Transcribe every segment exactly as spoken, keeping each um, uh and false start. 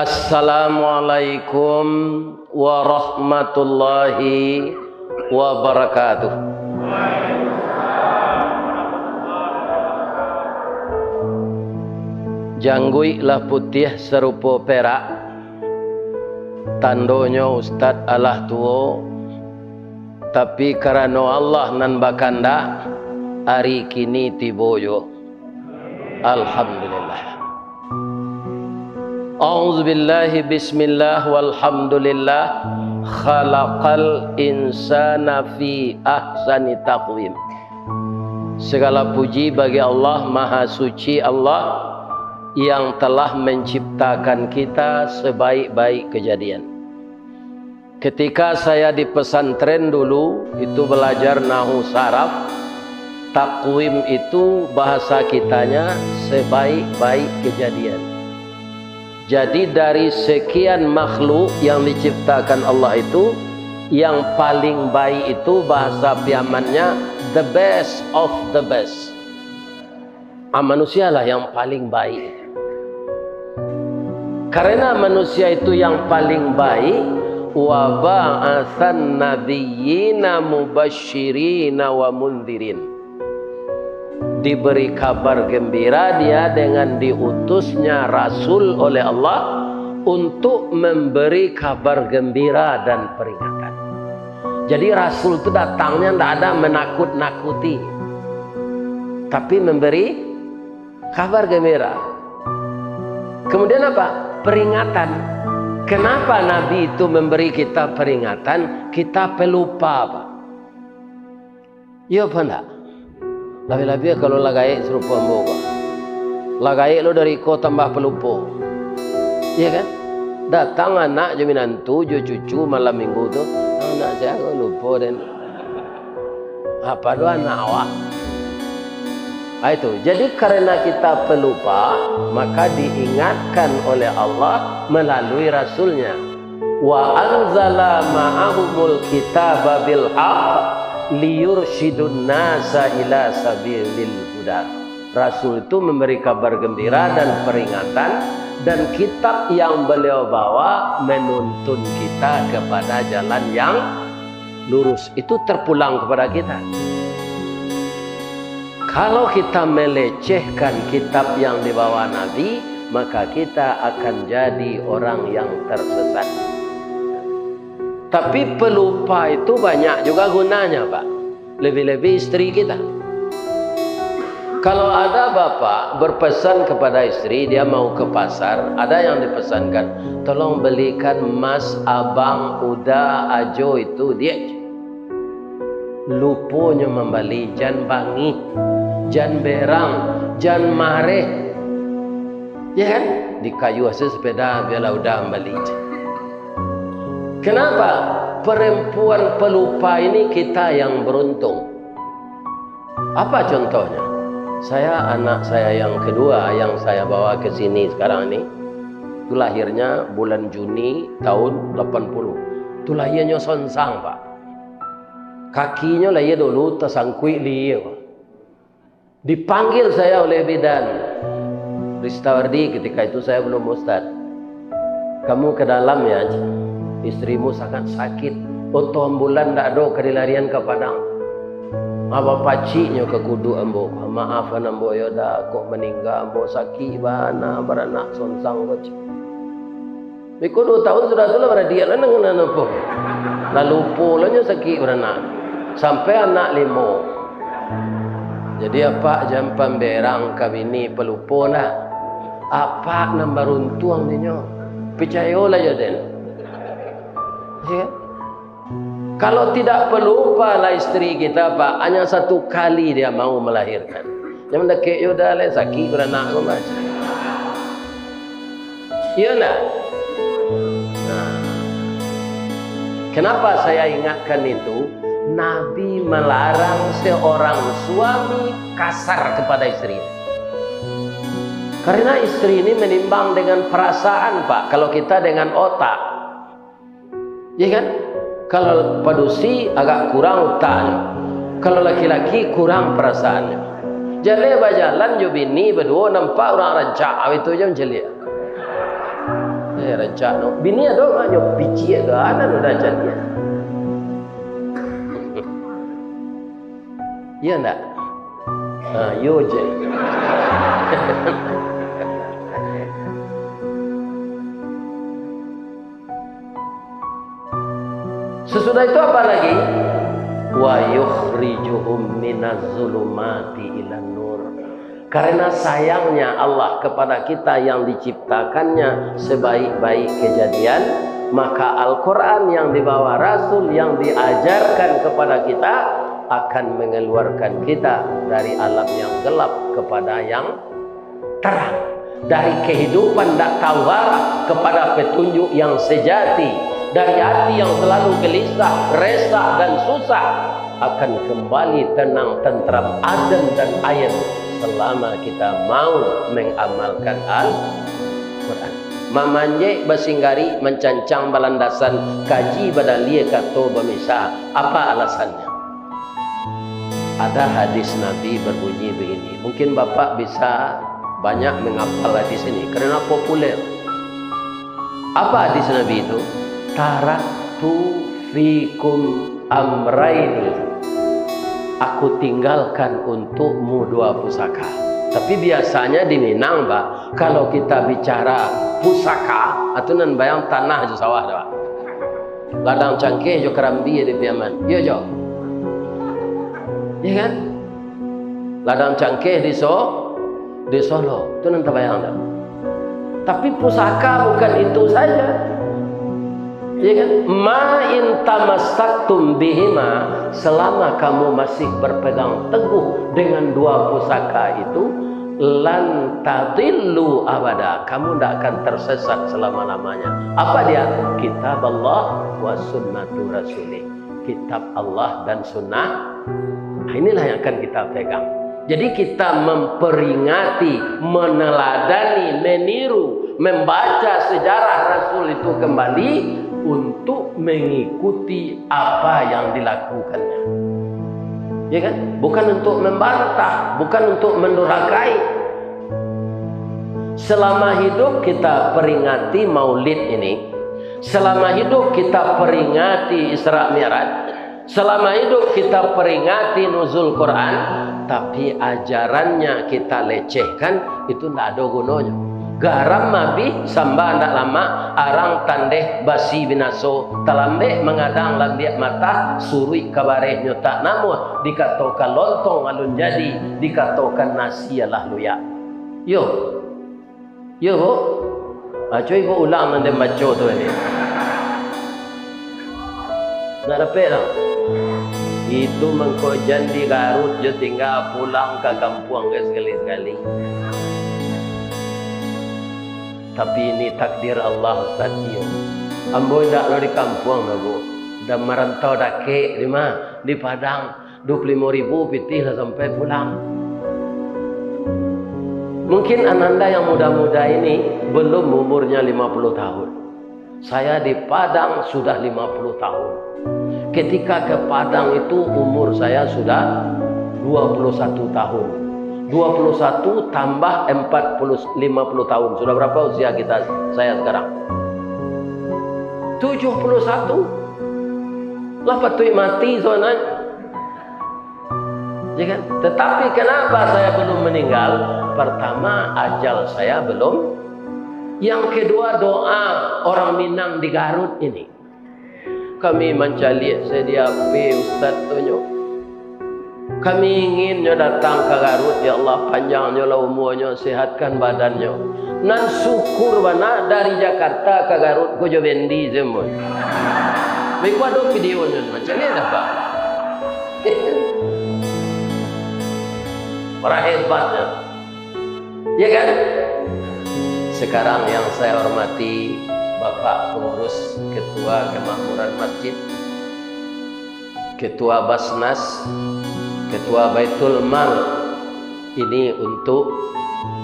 Assalamualaikum warahmatullahi wabarakatuh. Jangguik lah putiah sarupo perak, tandonyo Ustaz alah tuo, tapi karano Allah nan bakandak, ari kini tibo juo. Alhamdulillah. A'udzubillahi, bismillah, walhamdulillah, khalaqal insana fi ahsani taqwim. Segala puji bagi Allah, Maha Suci Allah, yang telah menciptakan kita sebaik-baik kejadian. Ketika saya di pesantren dulu, itu belajar nahu saraf, takwim itu bahasa kitanya sebaik-baik kejadian. Jadi dari sekian makhluk yang diciptakan Allah itu, yang paling baik itu bahasa Piamannya the best of the best. Ah, manusialah yang paling baik. Karena manusia itu yang paling baik, wa ba'atsan nabiyyina mubasyirina wa mundzirin. Diberi kabar gembira dia dengan diutusnya rasul oleh Allah untuk memberi kabar gembira dan peringatan. Jadi rasul tu datangnya ndak ada menakut-nakuti, tapi memberi kabar gembira. Kemudian apa? Peringatan. Kenapa Nabi itu memberi kita peringatan? Kita pelupa, Pak. Iyo apa ndak? Labiah-labiah kalau lah gaek sarupo ambo ko. Lah gaek lo dari ko tambah pelupo. Iyo kan? Datang anak jo minantu jo cucu malam minggu tu. Anak sia ko lupo den. Apa doh anak awak? Ah, itu. Jadi karena kita pelupa, maka diingatkan oleh Allah melalui rasulnya. Wa anzala ma'ahumul kitaba bil haq liyursyidun nasa ila sabilil huda. Rasul itu memberi kabar gembira dan peringatan, dan kitab yang beliau bawa menuntun kita kepada jalan yang lurus. Itu terpulang kepada kita. Kalau kita melecehkan kitab yang dibawa Nabi, maka kita akan jadi orang yang tersesat. Tapi pelupa itu banyak juga gunanya, Pak. Lebih-lebih istri kita. Kalau ada bapak berpesan kepada istri, dia mau ke pasar, ada yang dipesankan, "Tolong belikan emas abang Uda Ajo itu, Diak." Luponyo mambali, jan bangih, jan berang, jan mareh. Ya kan? Dikayuah se sepeda, biarlah Uda mambali. Kenapa? Perempuan pelupa ini kita yang beruntung. Apa contohnya? Saya, anak saya yang kedua yang saya bawa ke sini sekarang ini, itu lahirnya bulan Juni tahun delapan puluh. Itu lahirnya sonsang, Pak. Kakinyo lah iyo dulu tasangkuik di iyo. Dipanggil saya oleh bidan, Ristawardi, ketika itu saya belum ustad. "Kamu ke dalam ya, istrimu sangat sakit. Oto ambulan ndak ado ka dilarian ka Padang." Apa paciknyo ka kudu ambo, "Maafan ambo yo, Da, kok maningga ambo sakik bana baranak sonsang ko." Beko duo tahun sudah tu lah baradiak lah nan, nan apo. Lah lupo lah nyo sakik baranak. Sampai anak limo. Jadi apak jan pamberang ka bini palupo ndak. Apak nan baruntuang dinyo. Picayolah jo den. Ya kan? Kalau tidak pelupa lah istri kita, Pak, hanya satu kali dia mau melahirkan. Yang mendekek yo dah lah sakik baranak ko, Mas. Iya ndak? Nah. Kenapa saya ingatkan itu? Nabi melarang seorang suami kasar kepada istri. Karena istri ini menimbang dengan perasaan, Pak. Kalau kita dengan otak. Iya kan? Kalau padusi agak kurang utaknyo. Kalau laki-laki kurang perasaannyo. Jaleh bajalan jo bini baduo nampak urang rancak, itu je mancaliak. rancak no. Bini ado nyo piciak tu, ado no rancak dia. Iya ndak? Ha, yo je. Sesudah itu apa lagi? "Wa yukhrijuhum minaz zulumati ilan nur." Karena sayangnya Allah kepada kita yang diciptakannya sebaik-baik kejadian, maka Al-Quran yang dibawa Rasul yang diajarkan kepada kita akan mengeluarkan kita dari alam yang gelap kepada yang terang, dari kehidupan tak tahu arah kepada petunjuk yang sejati, dari hati yang selalu gelisah, resah, dan susah, akan kembali tenang, tentram, adem, dan ayem selama kita mau mengamalkan Al-Quran. Mamanjek, basinggari, mancancang, balandasan, kaji, badalia, kato, bamisa. Apa alasannyo? Ada hadis Nabi berbunyi begini. Mungkin Bapak bisa banyak menghafal hadis ini karena populer. Apa hadis Nabi itu? "Taraktu fikum amraini." Aku tinggalkan untukmu dua pusaka. Tapi biasanya di Minang, Pak, kalau kita bicara pusaka, atau nan bayang tanah jo sawah, Pak. Ladang Cangkeh jo Karambia di Piaman. Iyo jo. Iya kan? Ladang Cangkeh di So-, di Solo. Itu nan tabayang dah. Tapi pusaka bukan itu saja. Iya kan? "Ma in tamassaktum bihima," selama kamu masih berpegang teguh dengan dua pusaka itu, "lan tadillu abada," kamu ndak akan tersesat selama-lamanya. Apa dia? Kitab Allah wa sunnatu rasulih. Kitab Allah dan sunnah. Nah, inilah yang akan kita pegang. Jadi kita memperingati, meneladani, meniru, membaca sejarah Rasul itu kembali untuk mengikuti apa yang dilakukannya. Ya kan? Bukan untuk membantah, bukan untuk mendurhakai. Selama hidup kita peringati Maulid ini, selama hidup kita peringati Isra Mi'raj, selama hidup kita peringati Nuzul Quran, tapi ajarannya kita lecehkan, itu ndak ado gunonyo. Garam abih, samba ndak lamak, arang tandeh basi binaso, talambek mangadang lambiak matah, suruik ka barehnyo tak namuah, dikatokan lontong alun jadi, dikatokan nasi alah luyak. Yo. Yo, Bu. Ha, cubo Ibu ulang nan den baco tu tadi. Ndak dapek doh. Itu mangko jan di Garut jo tingga pulang ka kampuang ka sakali-sakali. Tapi ini takdir Allah, Ustaz, iyo. Ambo indak lo di kampuang doh, Bu. Ndak marantau dakek, di ma? Di Padang. Dua puluh lima ribu pitih lah sampai pulang. Mungkin ananda yang muda-muda ini belum umurnya lima puluh tahun. Saya di Padang sudah lima puluh tahun. Ketika ke Padang itu umur saya sudah dua puluh satu tahun. Dua puluh satu tambah empat puluh, lima puluh tahun. Sudah berapa usia kita, saya sekarang? Tujuh puluh satu. Lah patuik mati sabananyo. Ya kan? Tetapi kenapa saya belum meninggal? Pertama, ajal saya belum. Yang kedua, doa orang Minang di Garut ini. Kami mancaliak sadia P Ustaz tu nyo. Kami ingin nyo datang ka Garut, ya Allah, panjangnyo lah umuanyo, sehatkan badannyo. Nan syukur bana dari Jakarta ka Garut ko jo bendi semua. Beko ado videonyo, macam ni dah, Pak. Orang hebatnya. Ya kan? Sekarang yang saya hormati Bapak Pengurus Ketua Kemakmuran Masjid, Ketua Basnas, Ketua Baitul Mal, ini untuk,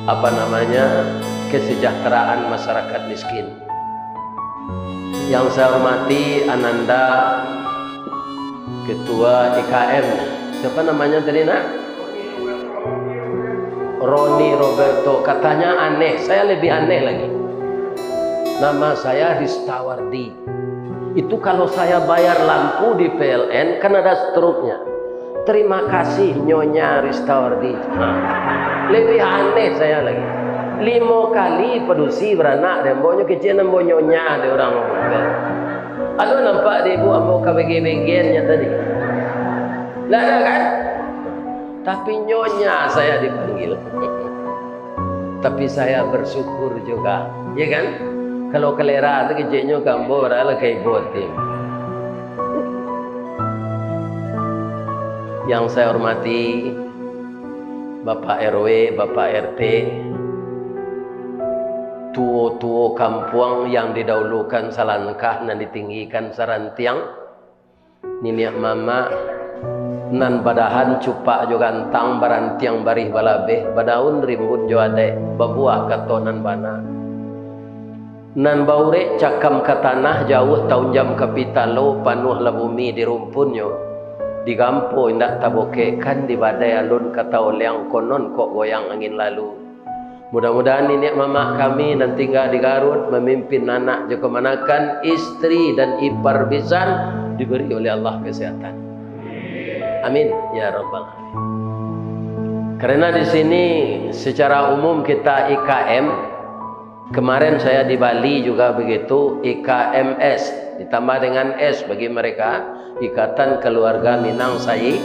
apa namanya, kesejahteraan masyarakat miskin. Yang saya hormati Ananda Ketua I K M. Siapa namanya tadi, nak? Roni Roberto. Katanya aneh. Saya lebih aneh lagi. Nama saya Ristawardi. Itu kalau saya bayar lampu di P L N, kan ada struknya. "Terima kasih, Nyonya Ristawardi." Lebih aneh saya lagi. Limo kali padusi baranak dek ambo, nyo kecek ambo nyonya dek urang. Ado nampak dek ibu ambo kabege-begennyo tadi? Ndak ada, kan? Tapi nyonya saya dipanggil. Tapi saya bersyukur juga, ya kan? Kalau kalera tu keceknyo ka ambo, lah ka ibu ti. Yang saya hormati Bapak R W, Bapak R T, tuo-tuo kampuang yang didahulukan salangkah, nan ditinggikan sarantiang, niniak mamak, nan badahan cupak jo gantang, barantiang barih balabeh, badaun rimbun jo adaik, babuah kato nan bana. Nan baurek cakam ka tanah, jauah taunjam ka pitalo, panuahlah bumi di rumpunnyo, digampo indak tabokekkan, di badai alun ka taoleang, konon kok goyang angin lalu. Mudah-mudahan niniak mamak kami nan tingga di Garut, mamimpin anak jo kamanakan, istri dan ipar bisan, diberi oleh Allah kesehatan. Amin, ya rabbal alamin. Karena di sini secara umum kita I K M, kemarin saya di Bali juga begitu, I K M S, ditambah dengan S bagi mereka, Ikatan Keluarga Minang Sai-,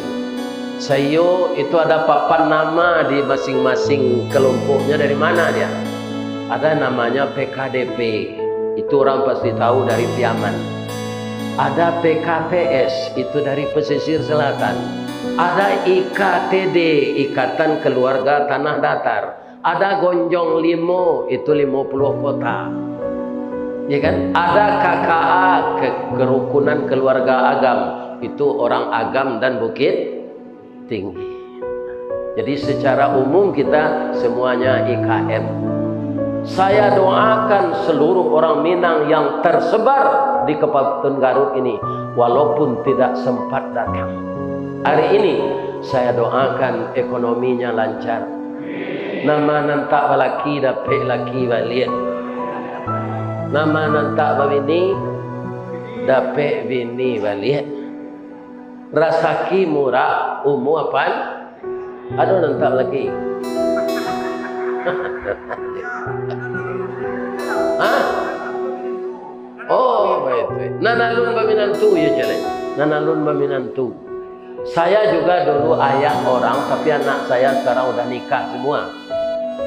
Saiyo, itu ada papan nama di masing-masing kelompoknya. Dari mana dia? Ada namanya P K D P, itu orang pasti tahu, dari Piaman. Ada P K P S, itu dari pesisir selatan. Ada I K T D, Ikatan Keluarga Tanah Datar. Ada Gonjong Limo, itu limo puluah kota. Ya kan? Ada K K A, ke-, Kerukunan Keluarga Agam, itu orang Agam dan Bukittinggi. Jadi, secara umum kita semuanya I K M. Saya doakan seluruh orang Minang yang tersebar di Kabupaten Garut ini, walaupun tidak sempat datang. Hari ini, saya doakan ekonominya lancar. Nan ma nan tak balaki, dapek laki baliak. Nan ma nan tak babini, dapek bini baliak. Rasaki murah, umua pan-, ado nan tak balaki? Hah? Oh, baik, baik. Nan alun baminantu, ya, jaleh. Nan alun baminantu. Saya juga dulu ayah orang, tapi anak saya sekarang udah nikah semua.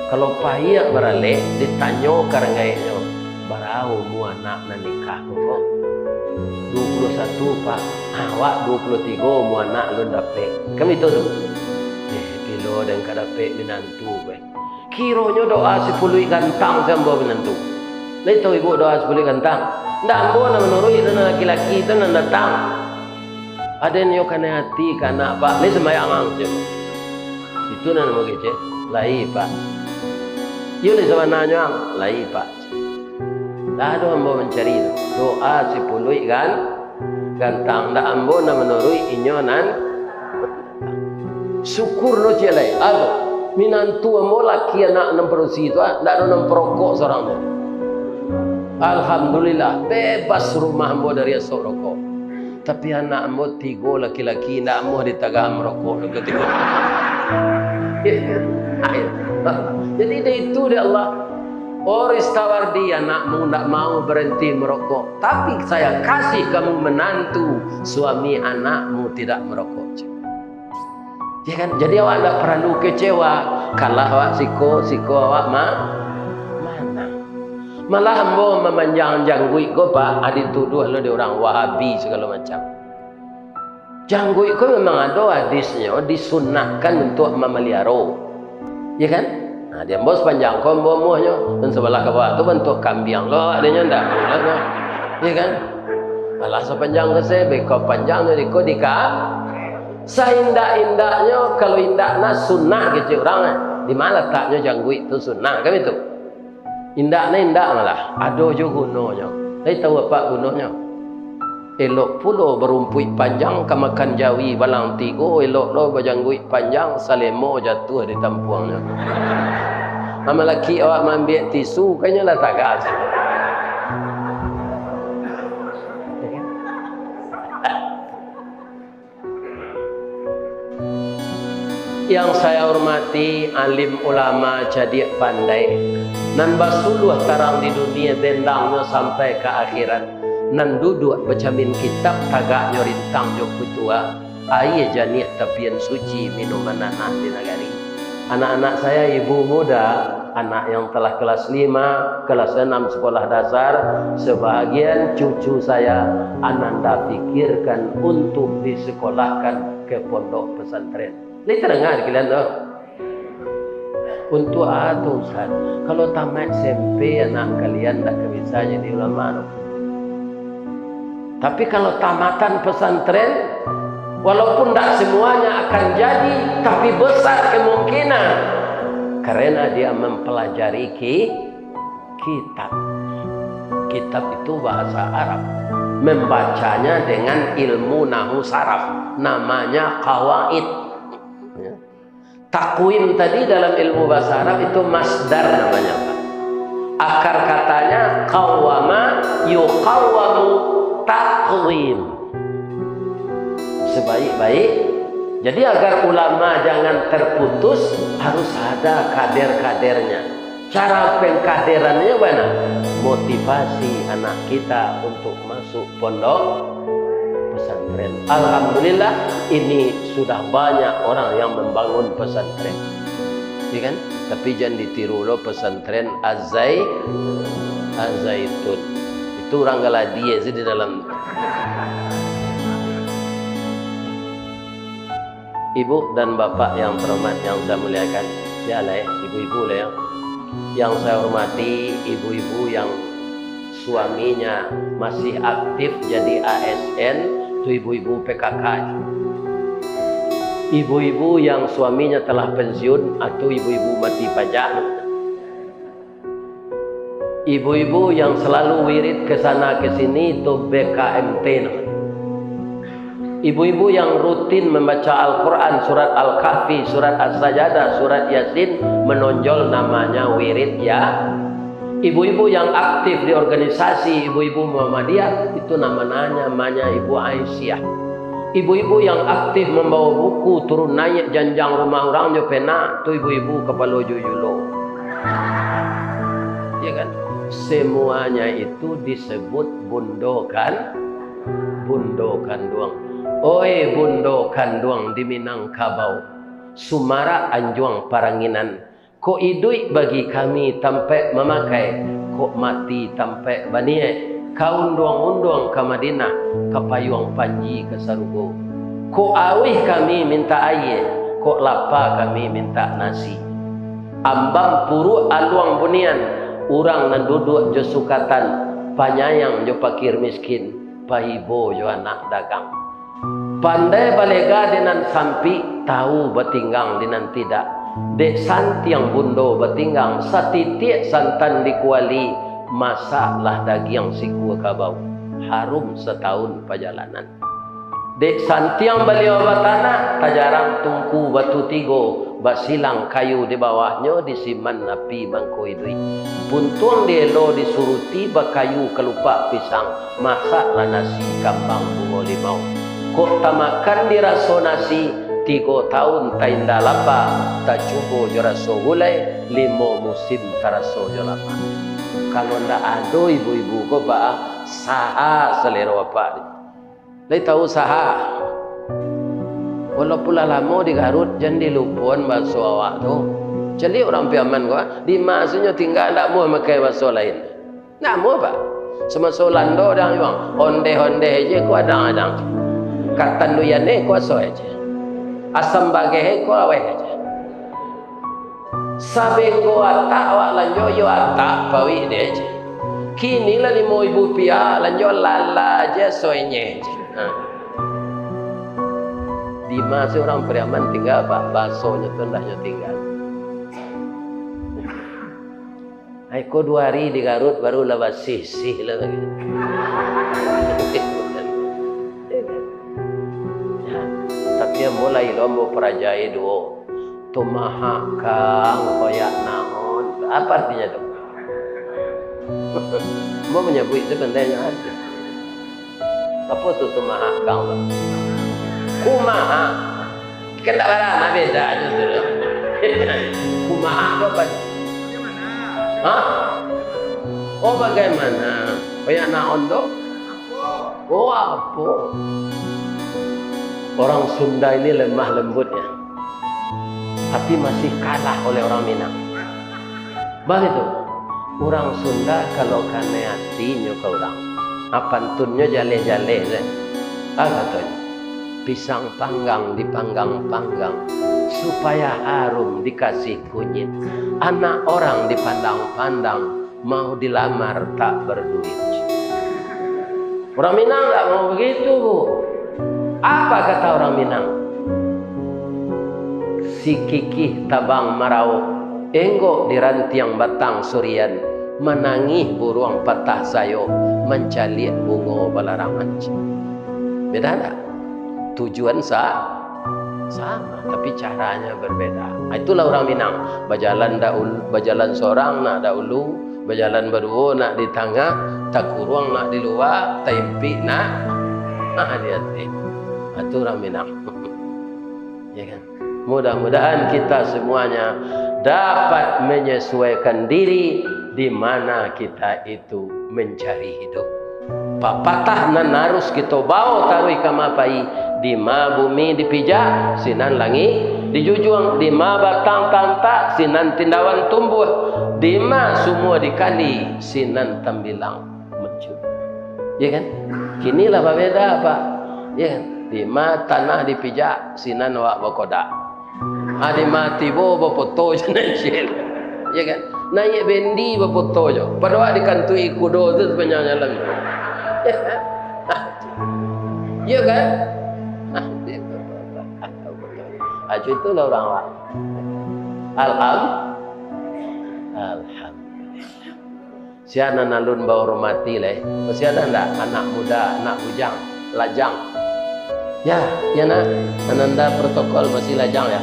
Kalau paiak baralek, ditanyo ka ranggaiknyo, "Bara umua anak nan nikah ko?" "Duo puluah satu, Pak." "Awak duo puluah tigo, umua anak alun dapek." Kan itu tu. "Eh, bilo den ka dapek minantu, beh?" Kironyo doa sipuluik gantang se ambo minantu. Lai tahu ibu doa sipuluik gantang? Ndak ambo nan manuruik tu, nan laki-laki tu nan datang. Aden yo kanai ati ka anak, Pak. Lai sumbayang ang, cek. Itu nan ambo kecek. Lai, Pak. Iyo lai sabananyo ang? Lai, Pak. Dah tu ambo mancari tu. Doa sipuluik gan-, gantang. Ndak ambo nan manuruik, inyo nan Syukur lo ciek lai. Ado, minantu ambo laki anak nan padusi tu, ah, ndak ado nan parokok surang tu. Alhamdulillah, bebas rumah ambo dari asok rokok. Tapi anak ambo tigo laki-laki, ndak amuah ditagah marokok doh katigo. Jadi, dari itu dek Allah, "Oh, Ristawardi, anakmu ndak mau berhenti merokok, tapi saya kasih kamu menantu, suami anakmu tidak merokok." Ya kan? Jadi awak ndak paralu kecewa, kalah awak siko, siko awak ma-, manang. Malah ambo mamanjang jangguik ko, Pak, ah, dituduah lo dek urang Wahabi sagalo macam. Jangguik ko memang ado hadisnyo, disunahkan untuak mamaliaro. Ya kan? Nah, di ambo sapanjang ko ambo amuahnyo, nan sabalah ka bawah tu bantuak kambiang lo, adanya ndak pulang lo. Ya kan? Alah sapanjang ko se, beko panjangnyo diko dika-, saindak-indaknyo, kalau indak nak sunah kecek urang, eh. Di ma lataknyo jangguik tu sunah, kan itu? Indak na indak malah, ado jo gunonyo. Lai tahu apak gunonyo? Elok pulo barumpuik panjang ka makan jawi balang tigo, elok lo bajangguik panjang, salemo jatuah di tampuangnyo. Amalaki awak maambiak tisu, kanyo lah tagas. Yang saya hormati, alim ulama cadiak pandai, nan basuluah tarang di dunia, dendangnyo sampai ka akhirat, nan duduak bacamin kitab, tagaknyo rintang jo kutua, aia janiak tapian suci, minuman nanah di nagari. Anak-anak saya, ibu muda, anak yang telah kelas lima, kelas enam sekolah dasar, sebahagian cucu saya, ananda pikirkan untuk disekolahkan ke pondok pesantren. Lai tadanga di kalian tu? Untuk a tu, Ustaz? Kalau tamat S M P, anak kalian ndak ka bisa jadi ulama tu. Tapi kalau tamatan pesantren, walaupun ndak semuanya akan jadi, tapi besar kemungkinan, karena dia mempelajari ki-, kitab. Kitab itu bahasa Arab. Membacanya dengan ilmu nahu saraf, namanya qawaid. Ya. Takwim tadi dalam ilmu bahasa Arab itu masdar namanya, Pak. Akar katanya qawwama, yuqawwamu, takwim. Sebaik-baik. Jadi, agar ulama jangan terputus, harus ada kader-kadernya. Cara pengkaderannya bana? Motivasi anak kita untuk masuk pondok pesantren. Alhamdulillah, ini sudah banyak orang yang membangun pesantren. Ya kan? Tapi jan ditiru lo pesantren Azai-, Azaitun. Itu urang Galadia sih di dalam. Ibu dan bapak yang terhormat, yang saya muliakan, ya lah, eh, ibu-ibu lah, ya. Yang saya hormati, ibu-ibu yang suaminya masih aktif jadi A S N, tu ibu-ibu P K K. Ibu-ibu yang suaminya telah pensiun, atau ibu-ibu mati pajak. Ibu-ibu yang selalu wirid ke sana ke sini, itu B K M T namanya. Ibu-ibu yang rutin membaca Al-Quran, surat Al-Kahfi, surat As-Sajadah, surat Yasin, menonjol namanya wirid, ya. Ibu-ibu yang aktif di organisasi ibu-ibu Muhammadiyah, itu nama-, namanya Ibu Aisyah. Ibu-ibu yang aktif membawa buku turun naik janjang rumah urang jo penak, tu ibu-ibu kapalo jujulo. Ya kan? Semuanya itu disebut bundo kan-, bundo kanduang. Oi bundo kanduang di Minangkabau, sumarak anjuang paranginan, kok iduik bagi kami tampek mamakai, kok mati tampek baniaik, ka unduang-unduang ka Madinah, ka payuang panji ka sarugo. Kok auih kami mintak aia, kok lapa kami mintak nasi. Ambang puruak aluang bunian, urang nan duduak jo sukatan, panyayang jo pakir miskin, paibo jo anak dagang. Pandai balega di nan sampik, tahu batinggang di nan tidak. Dek santiang bundo batinggang, satitiak santan di kuali, masaklah dagiang sikua kabau, harum satahun pajalanan. Dek santiang baliau batanak, tajarang tungku batu tigo, basilang kayu di bawahnyo, disiman api mangko iduik. Puntuang dielo disuruti, bakayu kalupak pisang, masaklah nasi kambang bungo limau. Kok tamakan diraso nasi, tigo taun tainda lapa, tacubo jo raso gulai, limo musim taraso jo lapa. Kalau ndak ado ibu-ibu ko, baa saha salero apak ni. Lai tahu saha? Walaupun lah lamo di Garut, jan dilupoan baso awak tu. Caliak urang Piaman ko, ah, di ma se nyo tingga, ndak amuah makai baso lain. Ndak amuah, Pak. Samaso Ulando dang juang, ondeh-ondeh je ko adang-adang. Katanduyan eh ko asoe je. Asam bageh eh ko aweh je. Sabenggo atak awak lanjo, iyo atak pawik dek je. Kini lah limo ribu piah, lanjo lala je soenyeh je. Ha. Di ma se urang Pariaman tingga, Pak, basonyo tu ndak nyo tingga. Ai ko duo ari di Garut, baru lah basih-sih lah. Ya, tapi ambo lai lo ambo parajai duo. Tumahak kang, koyak naon. Apa artinya tu? Ambo manyabuik tu pandai nyo ado. Apa tu tumahak kang tu? Kumaha? Kan tak barana, beda aja tu. Kumaha tu apa? Hah? Oh, bagaimana? Banyak nak ondok? Oh, apa? Orang Sunda ini lemah lembut, ya. Tapi masih kalah oleh orang Minang. Bagitu. Urang Sunda kalau kanai atinyo ka urang, ah, pantunnyo jaleh-jaleh se. Ah, katonyo, "Pisang panggang dipanggang-panggang, supaya harum dikasih kunyit. Anak orang dipandang-pandang, mau dilamar tak berduit." Urang Minang ndak mau bagitu, Bu. Apa kata urang Minang? Sikikih tabang maraup, enggok di rantiang batang surian, manangih buruang patah sayok, mancaliak bungo balarangan. Beda ndak? Tujuan sa-, sama, tapi caranya berbeda. Ah, itulah urang Minang. Bajalan daul-, bajalan sorang nak daulu, bajalan baduo nak di tangah, takuruang nak di lua, taimpik nak, ah, di ateh. Ah, itu urang Minang. Ya kan? Mudah-mudahan kita semuanya dapat menyesuaikan diri di mana kita itu mencari hidup. Papatah nan harus kito bao taruih ka ma pai, dima bumi dipijak, sinan langik dijujuang, dima batang tantak, sinan tindawan tumbuah, dima sumua dikali, sinan tambilang mancun. Ya kan? Kini lah babeda, Pak. Ya kan? Dima tanah dipijak, sinan awak bakodak. Adi mati bo bapoto jo nan ciek. Ya kan? Naiak bendi bapoto jo. Pado awak dikantuik kudo tu sapanjang jalan tu. Ya kan? Ah, itulah urang awak. Alham-, Alhamdulillah. Sia nan alun bahormati lai. Masih ada ndak anak muda, anak bujang, lajang? Ya, ya nak, ananda protokol masih lajang ya.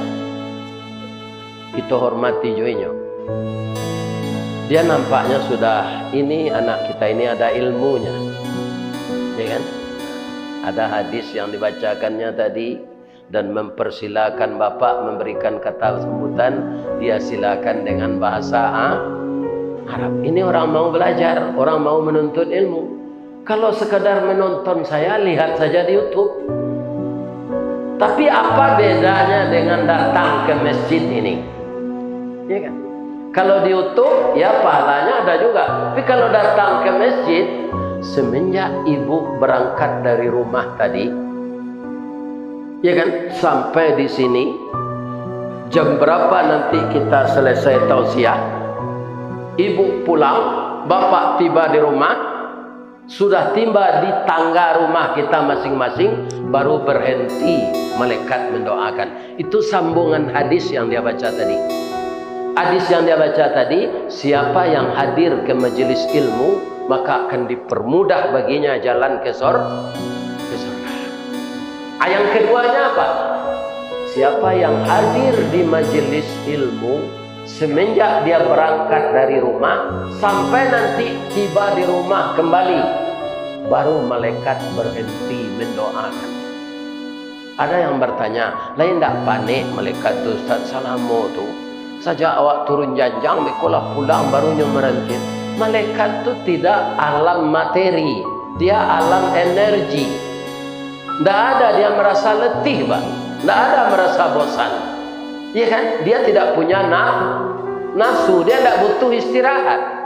Kito hormati jo inyo. Dia nampaknya sudah ini, anak kita ini ada ilmunya. Ya kan? Ada hadis yang dibacakannya tadi, dan mempersilakan bapak memberikan kata sambutan, dia silakan dengan bahasa A-, Arab. Ini orang mau belajar, orang mau menuntut ilmu. Kalau sekadar menonton saya, lihat saja di YouTube. Tapi apa bedanya dengan datang ke masjid ini? Ya kan? Kalau di YouTube, ya pahalanya ada juga. Tapi kalau datang ke masjid, semenjak ibu berangkat dari rumah tadi, ya kan, sampai di sini, jam berapa nanti kita selesai tausiah? Ibu pulang, bapak tiba di rumah, sudah tiba di tangga rumah kita masing-masing, baru berhenti malaikat mendoakan. Itu sambungan hadis yang dia baca tadi. Hadis yang dia baca tadi, siapa yang hadir ke majelis ilmu, maka akan dipermudah baginya jalan ke sor-, ke surga. Ah, yang keduanya apa? Siapa yang hadir di majelis ilmu, semenjak dia berangkat dari rumah, sampai nanti tiba di rumah kembali, baru malaikat berhenti mendoakan. Ada yang bertanya, "Lain ndak panek malaikat tu, Ustaz, salamo tu? Sajak awak turun janjang, beko lah pulang, barunyo marantian." Malaikat tu tidak alam materi, dia alam energi. Ndak ada dia merasa letih, Pak. Ndak ada merasa bosan. Iya kan? Dia tidak punya na-, nafsu, dia ndak butuh istirahat.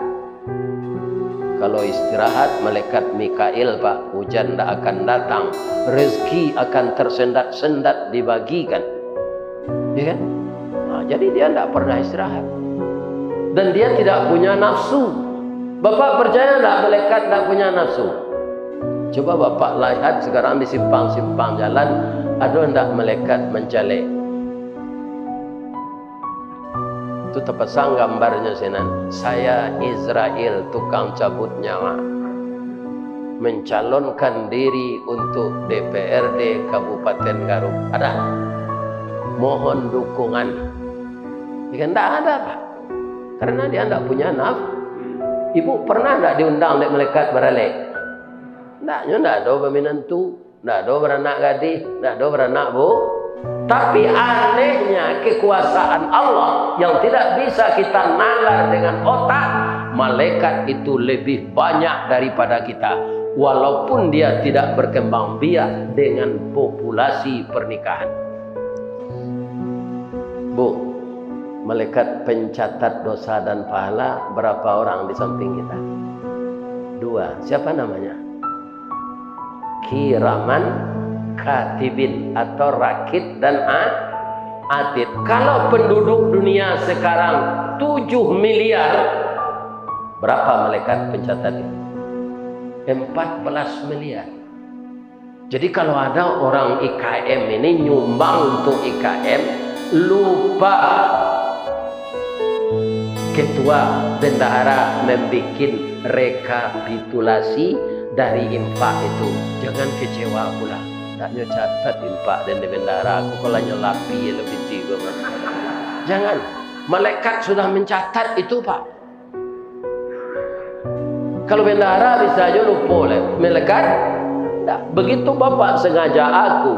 Kalau istirahat, malaikat Mikail, Pak, hujan ndak akan datang, rezeki akan tersendat-sendat dibagikan. Ya kan? Nah, jadi dia ndak pernah istirahat. Dan dia tidak punya nafsu. Bapak percaya ndak malaikat ndak punya nafsu? Coba Bapak lihat sekarang di simpang-simpang jalan, ada ndak malaikat mancalek? Tu tapasang gambarnyo sinan, "Saya Izrail, tukang cabut nyawa, mencalonkan diri untuk D P R D Kabupaten Garut. Ada? Mohon dukungan." Ya kan, ndak ada, Pak. Karena dia ndak punya naf-, Ibu pernah ndak diundang dek malaikat baralek? Ndak, nyo ndak ado baminantu. Ndak ado baranak gadih, ndak ado baranak bu-, Tapi anehnya, kekuasaan Allah yang tidak bisa kita nalar dengan otak, malaikat itu lebih banyak daripada kita, walaupun dia tidak berkembang biak dengan populasi pernikahan. Bu, malaikat pencatat dosa dan pahala berapa orang di samping kita? Dua. Siapa namanya? Kiraman katibin, atau rakit dan a-, atid. Kalau penduduk dunia sekarang tujuh miliar, berapa malaikat pencatat itu? Empat belas miliar. Jadi, kalau ada orang I K M ini nyumbang untuk I K M, lupa ketua bendahara membikin rekapitulasi dari infak itu, jangan kecewa pula. Ndak nyo catat infak dari bendahara, aku kalau nyo lapie lebih tigo. Jangan. Malaikat sudah mencatat itu, Pak. Kalau bendahara bisa aja lupo leh, malaikat ndak. Begitu Bapak sengaja aku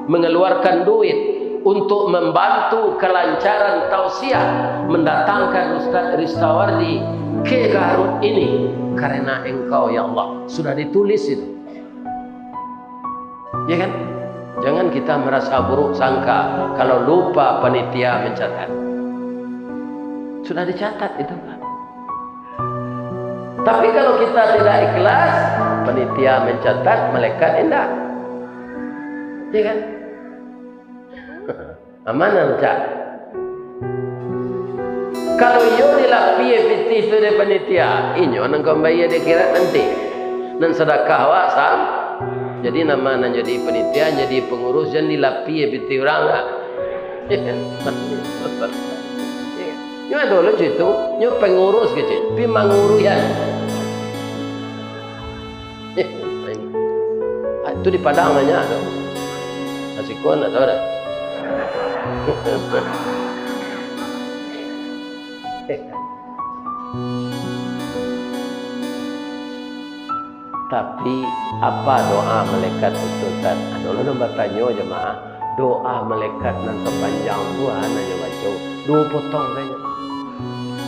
mengeluarkan duit untuk membantu kelancaran tausiah, mendatangkan Ustaz Ristawardi ke Garut ini, karena Engkau, ya Allah, sudah ditulis itu. Ya kan? Jangan kita merasa buruk sangka kalau lupa panitia mencatat. Sudah dicatat itu, Pak. Tapi kalau kita tidak ikhlas, panitia mencatat, malaikat indak. Ya kan? Aman, Cak? Kalau iyo dilapie pitih tu dek panitia, inyo nan ka mambayia di akhirat nanti. Nan sadakah awak sam-, jadi nama nan jadi panitia, jadi pangurus, jan dilapie pitih urang, ah. Nyo ado lo situ, nyo pangurus kecil, pi manguruian. Ah, itu di Padang banyak tu. Nasi kuah nak tahu dah. Tapi, apa doa malaikat itu, Ustaz? Ado lo nan batanyo jamaah, doa malaikat nan sapanjang tu, ah, nan nyo baco, duo potong sajo.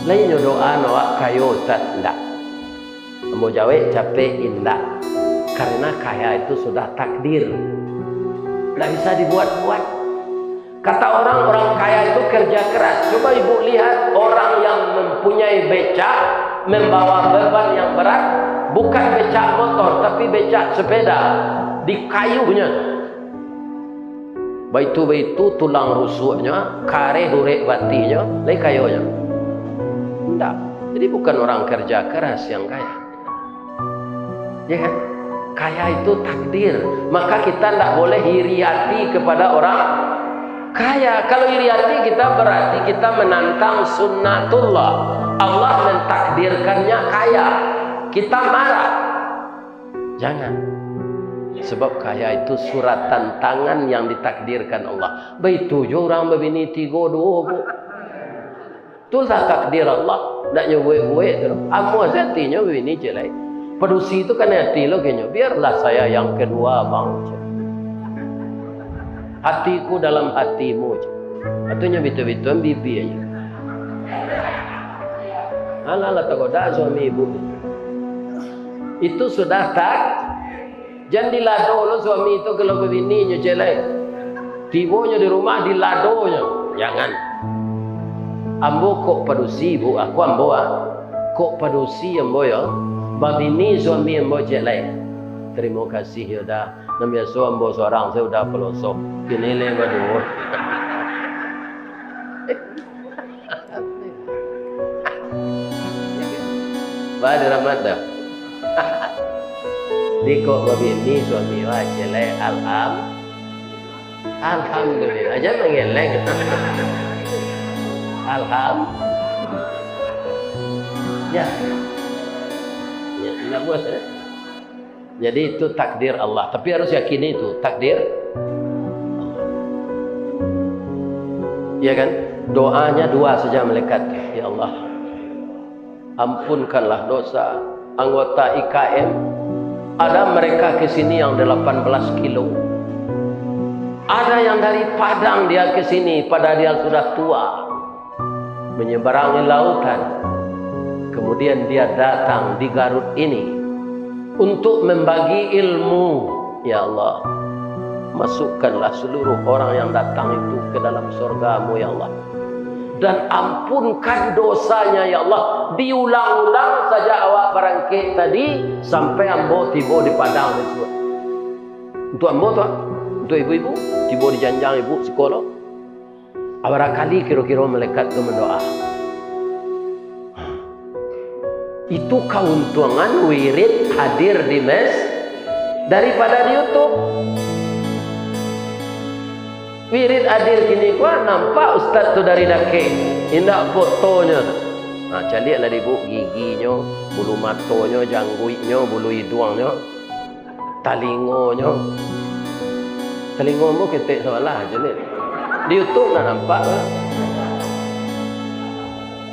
Lai nyo doa, nak awak kayo, Ustaz? Indak. Ambo jawek capek, indak. Karena kaya itu sudah takdir. Indak bisa dibuat-buat. Kata orang, orang kaya itu kerja keras. Coba ibu lihat orang yang mempunyai becak, membawa beban yang berat, bukan becak motor, tapi becak sepeda, dikayuhnyo. Baitu-baitu tulang rusuknyo, kareh urek batinyo, lai kayonyo? Indak. Jadi bukan orang kerja keras yang kaya. Ya kan? Kaya itu takdir. Maka kita ndak boleh iri hati kepada orang kaya. Kalau iri hati kita, berarti kita menantang sunnatullah. Allah mentakdirkannya kaya. Kita marah. Jangan. Sebab kaya itu suratan tangan yang ditakdirkan Allah. Baitu jo urang babini tigo duo, Bu. Itulah takdir Allah, ndak nyo buek-buek tu. Amuah satinyo babini ciek lai. Padusi tu kanai ati lo kenyo, "Biarlah saya yang kedua, Bang," cek. "Hatiku dalam hatimu," cek. Atunyo bitu-bituan bibia aja. Alah, lah tagoda suami ibu. Itu sudah tak Jan dilado lo suami tu kalau babini nyo ciek lai. Tibonyo di rumah, diladonyo. Jangan. Ambo kok padusi, Bu, aku ambo, ah. Kok padusi ambo yo, babini suami ambo ciek lai. Tarimo kasih yo dah. Nan biaso ambo surang sajo udah paloso. Kini lai baduo. Bah, dirahmat dah. Di kok babini suami wah ciek lai, alham-, alhamdulillah. Aja mangeleng. Alham-, ya. Ya, indak buat, eh. Jadi itu takdir Allah. Tapi harus yakini itu takdir. Ya kan? Doanya dua saja malaikat. Ya Allah, ampunkanlah dosa anggota I K M. Ada mereka ke sini yang delapan belas kilo. Ada yang dari Padang dia ke sini, padahal dia sudah tua. Menyeberangi lautan. Kemudian dia datang di Garut ini untuk membagi ilmu. Ya Allah, masukkanlah seluruh orang yang datang itu ke dalam surga-Mu, ya Allah. Dan ampunkan dosanya, ya Allah. Diulang-ulang sajak awak barangkek tadi, sampai ambo tibo di Padang itu. Untuk ambo tu, untuk ibu-ibu, tibo di janjang ibu siko lo. Bara kali kiro-kiro malaikat tu mandoa. Itu kauntungan wirid hadir di mes daripada di YouTube. Wirid hadir kini ko nampak ustaz tu dari dakek. Indak fotonyo. Ha, caliaklah di ibu giginyo, bulu matonyo, jangguiknyo, bulu iduangnyo, talingonyo. Talingo ambo ketek sabalah je ni. Di YouTube nak nampak lah.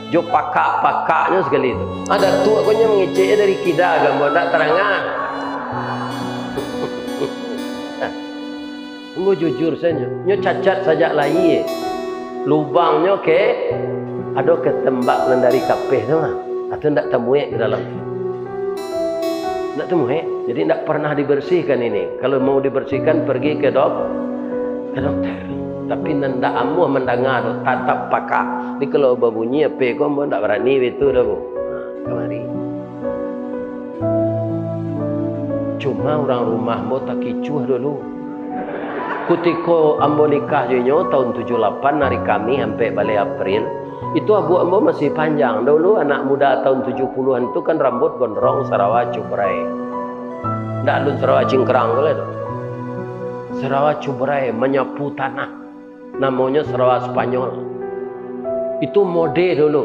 Jo pakak-pakaknyo sakali tu. Ada tu akonyo mangecek dari kida gambar ndak tarangan. Ambo jujur sajo, nyo cacat sajak lahia. Lubangnyo ke, ado ke tembak nan dari kapeh tu mah. Atau ndak tamuek ke dalam tu. Ndak tamuek, jadi ndak pernah dibersihkan ini. Kalau mau dibersihkan, pergi ke dok-, ke dokter. Tapi nan ndak amuah mandanga tu, tatap pakak. Jadi kalau babunyi ape ko, ambo ndak barani itu dah, Bu. Ha, kamari. Cuma urang rumah ambo takicuah dulu. Kutiko ambo nikah jo inyo tahun tujuah lapan, ari Kamih ampek baleh April, itu abuak ambo masih panjang. Dulu anak muda tahun tujuah puluhan tu kan rambuik gondrong, sarawa cubrai. Ndak alun sarawa cingkrang tu lai tu. Sarawa cubrai manyapu tanah. Namonyo sarawa Spanyol. Itu mode dulu.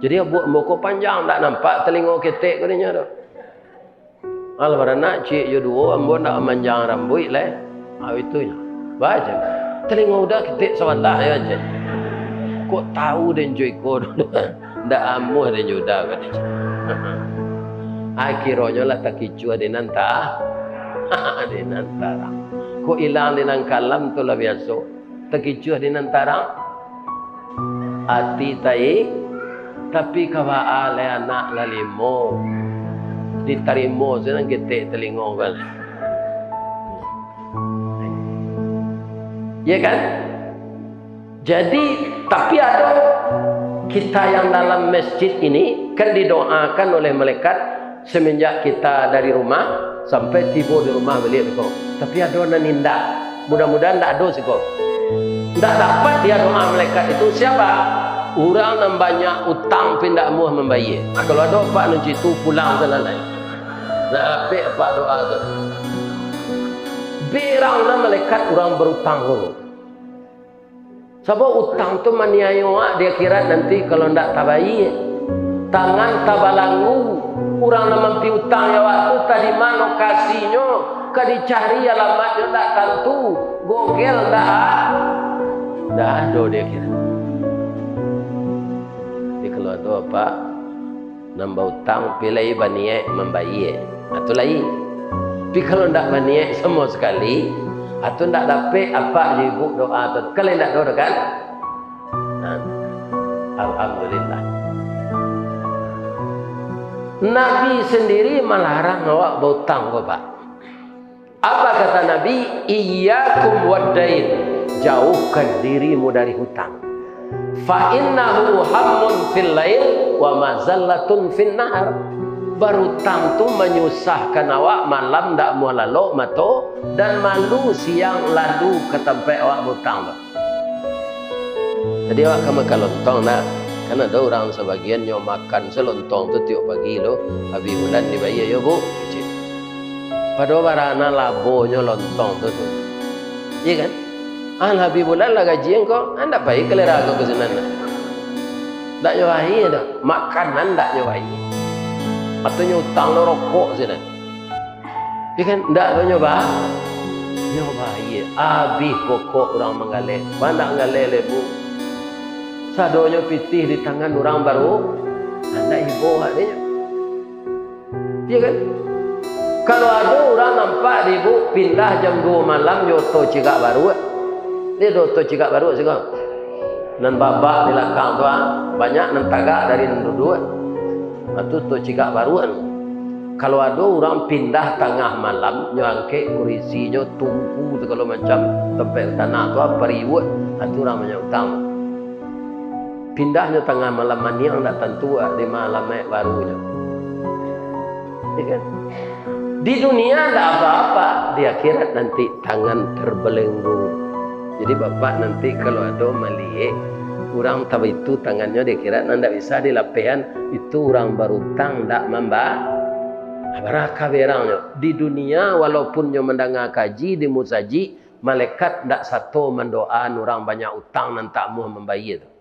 Jadi abuak ambo ko panjang, ndak nampak talingo ketek ko dinyo tu. Alah baranak ciek jo duo, ambo ndak manjang rambuik lai. Ah, itu nyo. Bajan. Talingo uda ketek sabalah yo, Cek. Kok tahu den jo iko dulu. Ndak amuah den jo uda, kata Cek. Akhironyo lah takicuah di nan ta-, di nan tarang. Kok ilang di nan kalam tu lah biaso. Takicuah di nan tarang. Ati tai, tapi ka baa lai anak lah limo, ditarimo sinan ketek talingo kan. Ya kan? Jadi, tapi ado kita yang dalam masjid ini kan didoakan oleh malaikat, semenjak kita dari rumah sampai tibo di rumah baliak beko. Tapi ado nan indak. Mudah-mudahan ndak ado siko. Ndak dapat dia doa malaikat itu. Siapa? Urang nan banyak utang pi ndak amuah mambayie. Nah, kalau ado apak nan cito pulang salalai. Ndak dapek apak doa tu. Berang lah malaikat urang barutang tu. Sabab utang tu maniayo awak di akhirat nanti kalau ndak tabayie. Tangan tabalanggu, urang nan mampiutang awak tu tadi ma lokasinyo, ka dicari alamatnyo ndak tantu, Google ndak, ndak ado di akhirat. Jadi kalau ado apak nan bautang, pi lai baniaik mambayie, ha, tu lai. Pi kalau ndak baniaik samo sakali, ha, tu ndak dapek apak jo ibu doa tu, kan lai ndak doh kan? Nah, alhamdulillah. Nabi sendiri malarang awak bautang ko, Pak. Apa kata Nabi? "Iyyakum waddain, jauhkan dirimu dari hutang. Fa innahu hammun fil lail wa mazallatun fin nahar." Barutang tu manyusahkan awak malam ndak amuah lalok mato, dan malu siang lalu ka tampek awak bautang tu. Jadi awak ka makan lontong ndak? Kan ado urang sabagian nyo makan se lontong tu tiok pagi lo, abih bulan dibayie yo, Bu, kecek. Padahal barana labonyo lontong tu, tu. Iyo kan? Ah, lah abih bulan lah gaji angko, ah, ndak pai kalera ko ka sinan ndak? Ndak nyo bayie doh, makanan ndak nyo bayie. Atonyo utang lo rokok sinan. Iyo kan? Ndak lo nyo ba-, nyo bayie. Abih pokok urang manggaleh. Banyak manggaleh lai, Bu. Sadonyo pitih di tangan urang baru, ndak ibo awak dinyo. Iyo kan? Kalau ado urang nampak di ibuk pindah jam duo malam jo oto cigak baruak, dia ado oto cigak baruak siko. Nan babak di lakang tu, ah, banyak nan tagak dari nan duduak. Ah, tu oto cigak baruak tu. Kalau ado urang pindah tangah malam, nyo angkek kurisinyo, tungku, sagalo macam tampek tanak tu, ah, pariuak, ah, tu urang banyak utang. Pindahnyo tangah malam, maniang ndak tantu, ah, di ma alamaik barunyo. Ya kan? Di dunia ndak apa-apa, di akhirat nanti tangan terbelenggu. Jadi, Bapak nanti kalau ado maliek urang tabaitu tangannyo di akhirat, nan ndak bisa dilapehan, itu urang barutang ndak mamba-, barakaberangnyo. Di dunia, walaupun nyo mandanga kaji di musajik, malaikat ndak sato mandoaan urang banyak utang nan tak amuah mambayia tu.